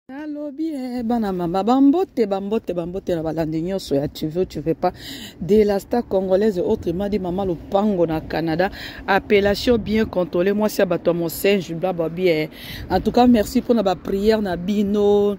Nalobi eh, bana mama bambote bambote bambote na balandi nyonso ya tu veux tu veux pas de la star congolaise autrement dit mama lopango na Canada appellation bien contrôlée mwasi ya bato ya mosenge blabla bien en tout cas merci mpona ba prière na bino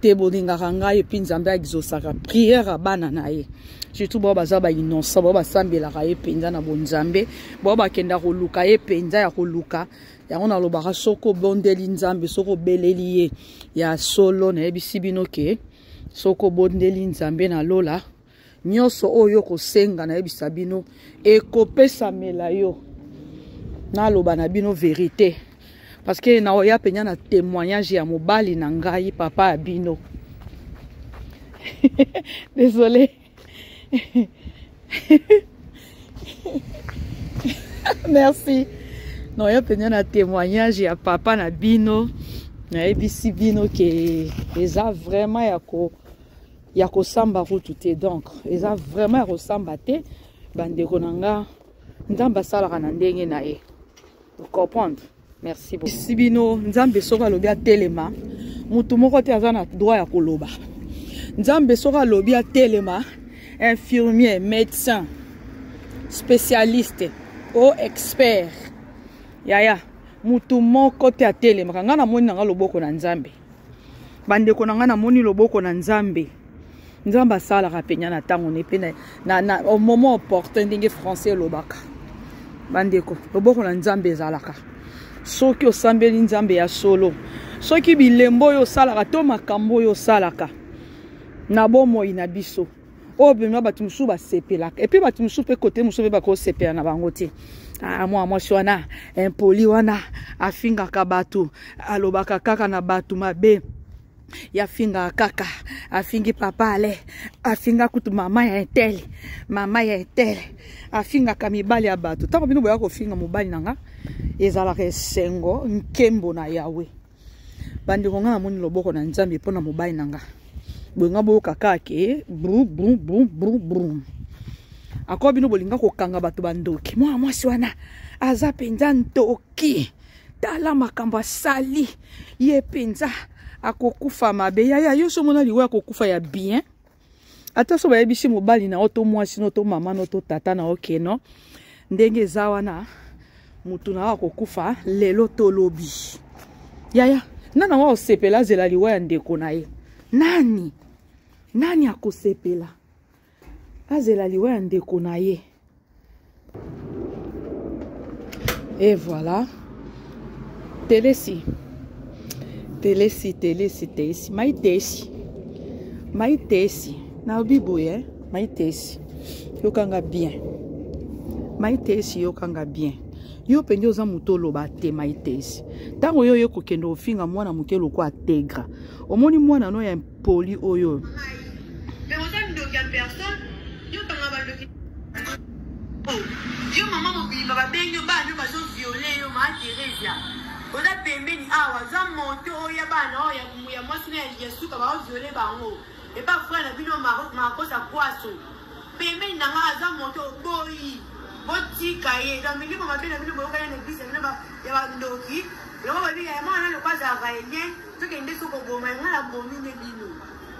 te bolingaka ngai epuis nzambe aexosaka prière ya bana na ye surtout bao baza bainnocent bao basambelaka ye mpenza na bonzambe bao bakenda koluka ye mpenza ya koluka yango nalobaka soki obondeli nzambe soki obeleli ye ya solo nayebisi bino ke soki obondeli nzambe na lola nyonso oyo okosenga nayebisa bino ekopesamela yo naloba na bino verite parce que naoya mpenza na témoignage ya mobali na ngai papa ya bino désolé merci noya mpenza na témoignage ya papa na bino nayebisi bino ke eza vraiment ya ko ya kosamba kutu te donc eza vraiment ya kosamba te bandeko na nga nzambe asalaka na ndenge na ye comprendre merci beaucoup si bino nzambe soki alobi atelema motu moko te aza na droit ya koloba nzambe soki alobi atelema infirmier médecin spécialiste o expert yaya motu moko te atelemaka ngai namoni na ngai loboko na nzambe bandeko na ngai namoni loboko na nzambe nzambe asalaka mpenza na ntango ne mpe na, na, au moment opportun ndenge français elobaka bandeko loboko na nzambe ezalaka soki osambeli nzambe ya solo soki bilembo oyo osalaka to makambo oyo osalaka na bomoi na biso oyo mpenza bato mosusu basepelaka epuis bato mosusu mpe kote mosusu mpe bakosepela na bango te ah, mwa mwasi wana impoli wana afingaka bato alobaka kaka na bato mabe ye afingaka kaka afingi papa ale afinga kutu mama ya etele mama ya etele afingaka mibali ya bato ntango bino boya kofinga mobali na nga ezalaka esengo nkembo na yawe bandeko nga namoni loboko na nzambe mpo na mobali na nga boye nga boyoka kaka ke bru bru bru bru bru akoa bino bolinga kokanga bato bandoki mwana mwasi wana aza mpenza ndoki tala makambo asali ye mpenza akokufa mabe yaya yo so omona liwa akokufa ya bien ata so bayebisi mobali na yo to mwasi no to mama no to tata na yo keno ndenge eza wana motu na yo akokufa lelo to lobi yaya nani yango akosepela azela liwa ya ndeko na ye nani nani akosepela azela liwa ya ndeko na ye Et voilà. Telesi. Telesi, telesi, telesi. Mai tesi. Mai tesi. Nalobi boye, mai tesi. Yokanga bien. Mai tesi yokanga bien. Yo mpenza oza moto oloba te mai tesi. Ntango yo oye kokende ofinga mwana moke lokola tegra. Omoni mwana no ya impoli oyo. Mais oza ndoki ya personne yo kanga bandoki yo mama mobimba babengi yo bana yo bazo viole yo maa Theresia oza pembeni awa za moto oyo ya bana oyo ya mwasi na ya suka bao viole bango epa frère na bino Marcos Akwaso pembeni na nga aza moto oboyi botika ye donc milimo mabe na bino boyokani na eglise na bino ya bandoki yango babi ya mwana lokola azalaka elien tokende so koboma ye nga na bomi nde bino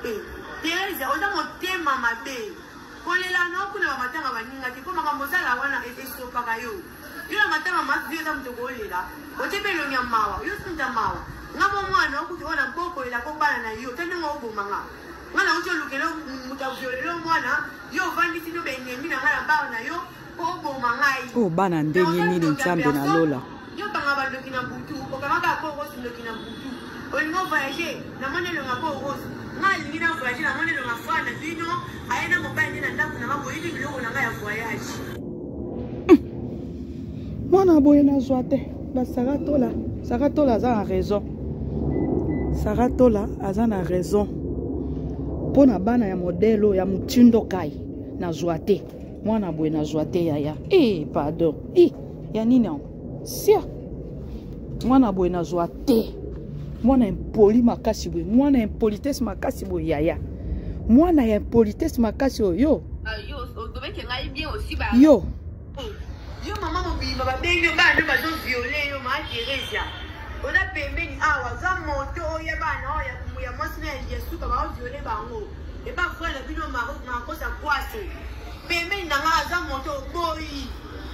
eh, Therese oza motema mabe kolela na kuna ba matanga baninga te mpo makambo osala wana esopaka yo yo na matanga mavi oza moto kolela otie mpe elongi ya mawa yo soki moto ya mawa nga mwa mwana okuti oyo na bokolela ko bana na yo te ndenge oboma nga nga nauti olukela moto aviolele mwana yo ovandisi no baennemi na nga na bar na yo mpo oboma ngai oyo oh, bana ndenge nini nzambe na lola Yo kanga ba ndoki na butu, okanga kaka po rose ndoki na butu. Olingi o voyager, na moni elonga po rose. Nga alingi na voyager, na moni elonga frère na bino, aye na mobali nde na ndako na nga boyibi biloko na nga ya voyage. Mwana boye nazwa te. Ba Sarah Tola, Sarah Tola aza na raison. Sarah Tola aza na raison. Mpo na bana ya modèle oyo ya motindo kai nazwa te. Mwana boye nazwa te yaya. Eh pardon. Eh ya nini yango? Sia. Mwana boye nazwa te. Mwana impoli makasi boye. Mwana impolitesse makasi boye yaya. Mwana ya impolitesse makasi oyo yo. Ah, yo otobeke ngai bien aussi ba. Yo. Yo mama mobimba babengi yo bana yo bazo viole yo ma Theresia. Oza pembeni awa, oza moto oyo ya bana oyo ya ya suka baoviole bango epa frère na bino Marcos Akwase pembeni na nga aza moto oboyi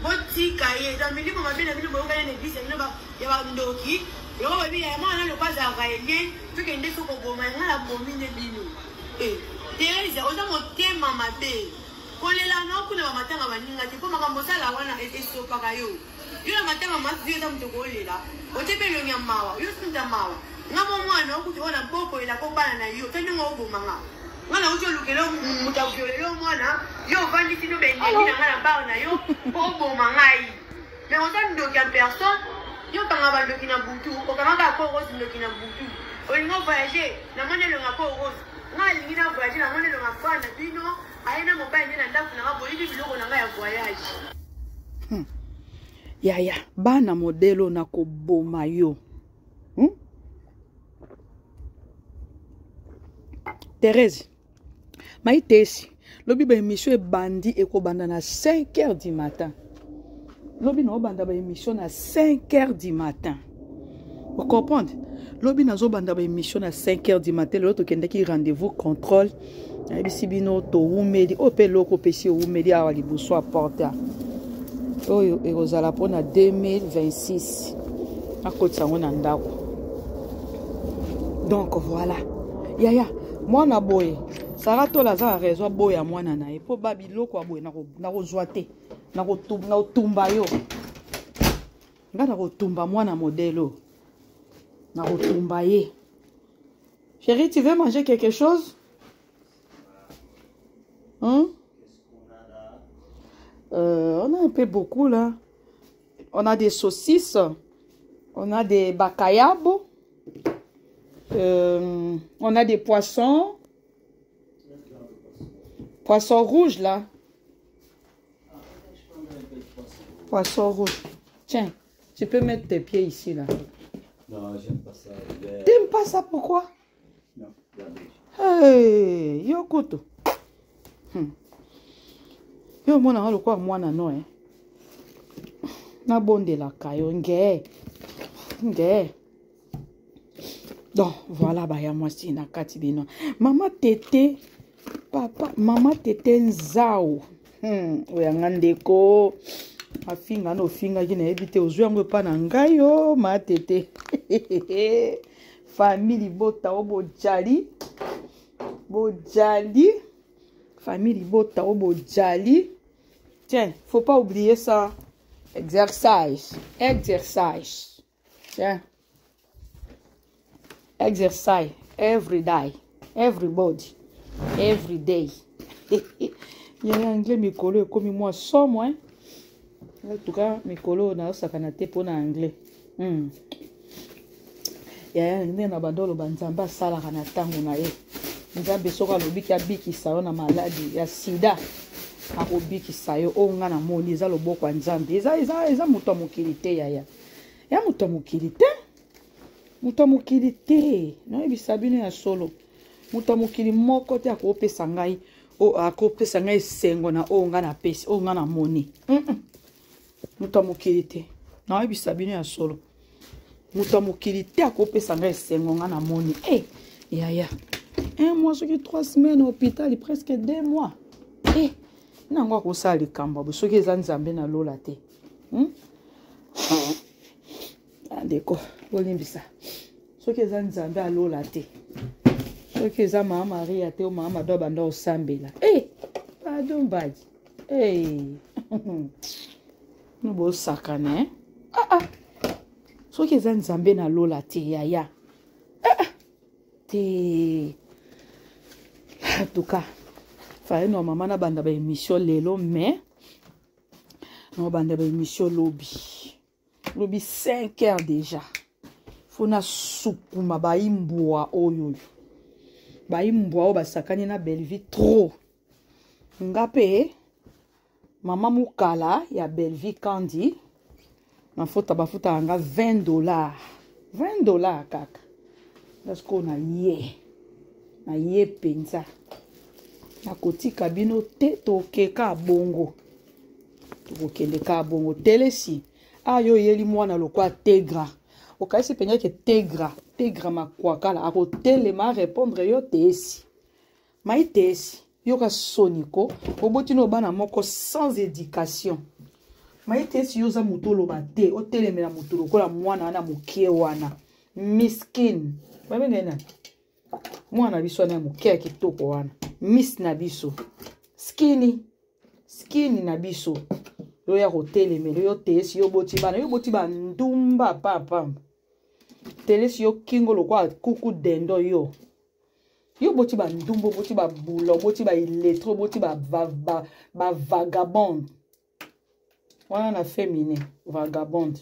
botika ye donc milimo mabe na bino boyokani na eglise na bino ya bandoki yango babi ya mwana lokola azalaka elie tokende so koboma nga na bomi nde bino e Therese oza motema mabe kolela na okuna bamatanga baninga te mpo makambo osala wana esopaka yo yo na matanga masi yo eza moto okolela otie mpe elongi ya mawa yo si moto ya mawa nga mo mwana okuti oyo na bokolela ko bana na yo te ndenge oboma nga nga nauti olukela moto aviolele yo mwana yo ovandisi no baennemi na nga na bar na yo mpo oboma ngai mais oza ndoki ya personne yo okanga bandoki na butu okangaka ako rose ndoki na butu olingi ovoyage namoni elonga ko rose nga alingi na voyage namoni elonga frère na bino aye na mobali nde na ndako na nga boyibi biloko na nga ya voyage. Yaya bana modelo na koboma yo. Thérèse maitesi lobi ba émission ebandi ekobanda na 5 heures du matin. Lobi na obanda ba émission na 5 heures du matin. Vous comprenez? Lobi nazobanda ba émission na 5 heures du matin. Lelo tokendaki rendez-vous contrôle. Nayebisi bino towumeli oyo mpe eloko opesi owumeli awa liboso ya porte oyo ekozala mpona 2026 akotisa yango na ndako. Donc voilà yaya mwana boye Sara Tola aza na raison aboya mwana na ye mpo ba biloko ya boye nakozwa te, nakotumba yo nga, nakotumba mwana modelo, nakotumba ye. Chérie, tu veux manger quelque chose? Hein? On a un peu beaucoup là. On a des saucisses, on a des bakayabo, on a des poissons. Poisson rouge là. Poisson rouge. Tiens, tu peux mettre tes pieds ici là. Non, j'aime pas ça. T'aimes pas ça, pourquoi? Non, hey, yo kutu. Yo mona lokola mwana no eh. Nabondelaka yo nge. Nge. Donc voilà baya mwasi na kati bino. Mama Tete, papa, mama Tete Nzao. Oyanga ndeko. Afinga na ofingaki nayebi te ozwi yango epa na ngai yo ma Tete. Famille libota o bojali. Bojali. Famille libota o bojali. Tiens, faut pas oublier ça. Exercice. Exercice. Tiens. Exercise every day. Everybody. Every day. Yaya anglais mikolo ekomi mwa somo hein. En tout cas mikolo naosakana te mpona anglais. Yaya nde na bando oloba Nzambe asalaka na ntango na ye. Nzambe soki alobiki abikisa yo na maladi ya sida, akobikisa yo. Oyo nga namoni eza loboko ya Nzambe. Eza, eza, eza moto ya mokili te yaya. Ya moto ya mokili te. Moto ya mokili te. Nayebisa bino ya solo. Moto ya mokili moko te akopesa ngai, o akopesa ngai esengo na oyo nga napesi, oyo nga namoni. Moto ya mokili te. Nayebisa bino ya solo. Moto ya mokili te akopesa ngai esengo nga namoni. Eh, yaya. Un mois soki 3 semaines hôpital, presque 2 mois. Eh, nango akosala likambo bo soki eza Nzambe na lola te. Ndeko, bolimbisa. Soki eza Nzambe alola te. Soki eza Mama Maria te o Mama Mado banda osambela. Eh, pardon mbadi. Eh. No bosakana eh. Ah ah. Soki eza Nzambe na lola te yaya. Ah ah. Te. En tout cas, faye no mama na banda ba émission lelo mais no banda ba émission lobi. Lobi 5 heures déjà. Faut na sukuma ba imbwa oyo. Ba imbwa oyo basakani na Bellevue trop. Nga pe mama mukala ya Bellevue Kandi mafuta bafuta nga $20. $20 kaka. Parce qu'on a ye. Na ye penza. Nakotika bino te tokeka bongo. Tokokende ka bongo telesi. Ayo yeli mwana lokwa tegra. Okanisi mpenza ke Tegra, Tegra Makwakala akotelema arépondre yo? Teesi mai, teesi, yoka soni ko. Oboti no bana moko sans éducation. Mai teesi, yo oza motu oloba te, otelemela motu lokola mwana wana mokie wana, miskine. Babengani nani mwana na biso wana ya moke ya kitoko wana, miss na biso, skini skini na biso? Yo ya kotelemela yo, teesi, yo boti bana, yo boti bandumba papamba. Telesi, yo kingo lokola kuku dendo. Yo boti bandumba, oboti babula, oboti baillettré, oboti bavagabonde wana na féminin vagabonde,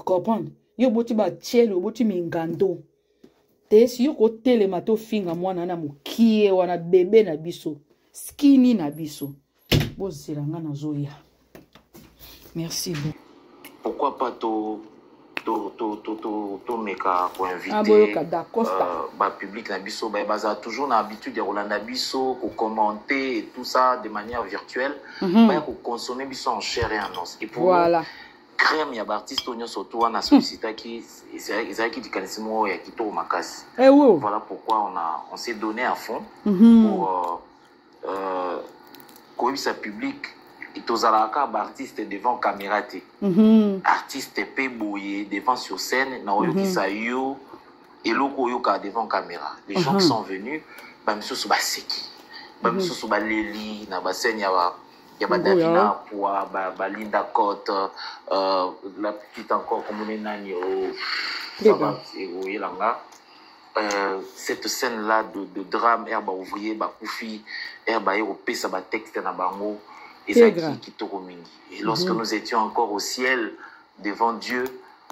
comprendre? Yo oboti batiele, oboti mingando. Tesi, yo kotelema te, ofinga mwana wana mokie wana, bebe na biso, skini na biso. Bozela nga nazoya. Merci beaucoup. Pourquoi pas to to to to to tomeka Ah, boyoka Dacosta. Koinvite bapublic na biso bazala toujours na habitude ya kolanda biso, kocommenter et tout ça de manière virtuelle, baya koconsommer biso en chair et en os. Et pour nous, crème ya baartiste oyo nyonso to wana sollicitaki, ezalaki likanisi moko ya kitoko makasi. Ewo. Voilà pourquoi on s'est donné à fond pour koyebisa public tozalaka kaka baartiste devant caméra te, artiste mpe boye devant sur scène na oyokisa yo eloko oyokaka devant caméra. Les gens qui sont venus, bamisusu baseki, bamisusu baleli na bascène ya badavina Apua, balinda Cote, la petite encore komone nani, oh, ça va oyelanga. Cette scène là de drame, ere baouvrier bakufi, ere baye kopesa batexte na bango, ezalaki kitoko mingi. Et lorsque nous étions encore au ciel devant Dieu,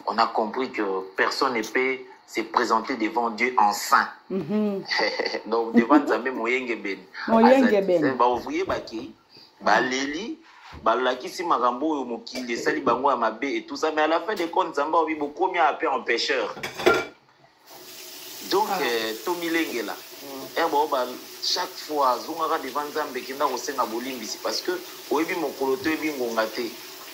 on a compris que personne ne peut se présenter devant Dieu en saint. Donc devant Nzambe moyengebene. Moyengebene. Baouvrier bakei, baleli, balakisi makambo oyo mokili esali bango ya mabe et tout ça, mais à la fin des comptes, Nzambe alobi: bokomi ape en pécheur. Donc tomilengela ere bao ba chaque fois azongaka devant Nzambe, kenda kosenga bolimbisi, parce que oyebi mokolo te, oyebi ngonga te,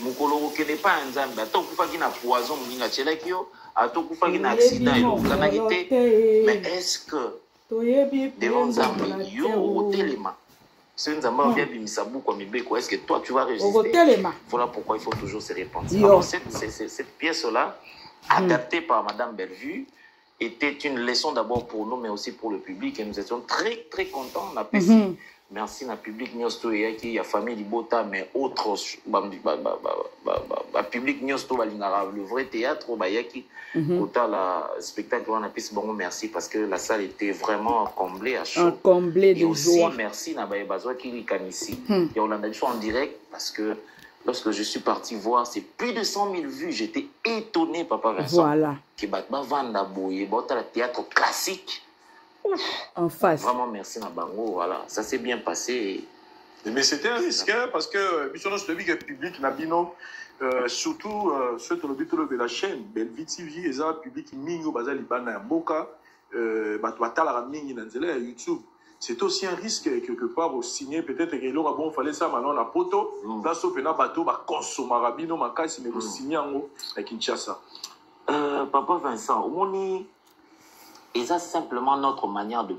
mokolo okokende epai ya Nzambe. Ata okufaki na poison moninga atielaki yo, ata okufaki na accident elokanaki te, mais est ce que toyebi devant Nzambe yo okotelema? Soki Nzambe alobi abimisa buku ya mibeko, est ce que toi tu vas résister? Okotelema. Voilà pourquoi il faut toujours se repentir. Alors cette pièce là, adaptée par madame Bellevue, était une leçon d'abord pour nous, mais aussi pour le public, et nous étions très très contents. On a merci na public nyonso to eyaki ya famille libota, mais autres bapublic nyonso to balingaka le vrai théâtre oyo bayaki kotala spectacle wana. Apesi bango merci parce que la salle était vraiment comblée à chaud. Comblée de Et aussi joie. Merci na baye bazwaki likanisi ya kolanda biso en direct, parce que lorsque je suis parti voir, c'est plus de 100 000 vues. J'étais étonné, papa Vincent, ke bato bavanda boye, baotala théâtre classique en face. Vraiment merci na bango. Voilà, ça s'est bien passé. Mais c'était un risque, hein, parce que biso nyonso toyebi ke public na bino, surtout soki tolobi, tolobela chaîne Bellevue TV, eza public mingi oyo baza libanda ya mboka, bato batalaka mingi na nzela ya YouTube. C'est aussi un risque quelque part osigner peut-être ke eloko bon fallait ça maintenant na poto, place oyo mpena bato bakonsomaka bino makasi, mais kosigne yango na Kinshasa. Papa Vincent, omoni, eza simplement notre manière de